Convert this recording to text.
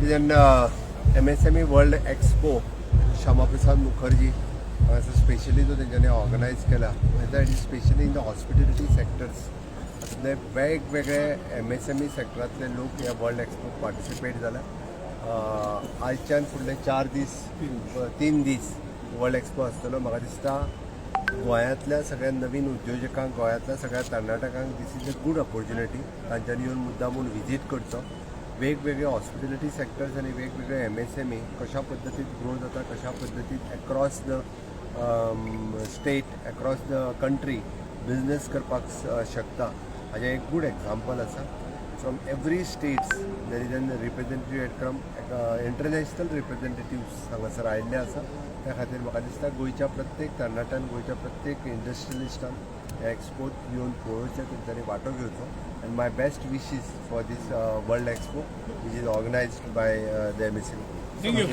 Is an MSME World Expo, Shyama Prasad Mukherjee हांगासर specially जो तेंच्यांनी ऑर्गनायज केला, it is specially in the hospitality sectors असले वेगवेगळे एमएसएमई सेक्टरांतले लोक ह्या वर्ल्ड एक्सपोक पार्टिसिपेट जाला. आयच्यान फुडले 4 दीस, 3 दीस वर्ल्ड एक्सपो आसतलो. म्हाका दिसता गोंयांतल्या सगळ्या नवीन उद्योजकांक, गोंयांतल्या सगळ्या तरणाट्यांक this is a good opportunity. तांच्यांनी येवन मुद्दाम म्हूण विजीट करचो. वेगवेगळे हॉस्पिटॅलिटी सेक्टर्स आनी वेगवेगळे एमएसएमई कशा पद्दतीन ग्रो जाता, कशा पद्दतीन across the state, across the country business करपाक शकता, हाजें एक गूड एग्जाम्पल आसा. From every states there is an representative from international representatives हांगासर आयिल्ले आसा. त्या खातीर म्हाका दिसता गोंयच्या प्रत्येक तरणाट्यान, गोंयच्या प्रत्येक इंडस्ट्रियलिस्टान ह्या एक्सपोत येवन पळोवचें, तेंच्यांनी वांटो घेवचो and my best wishes for this World Expo which is organized by the MSME. Thank you.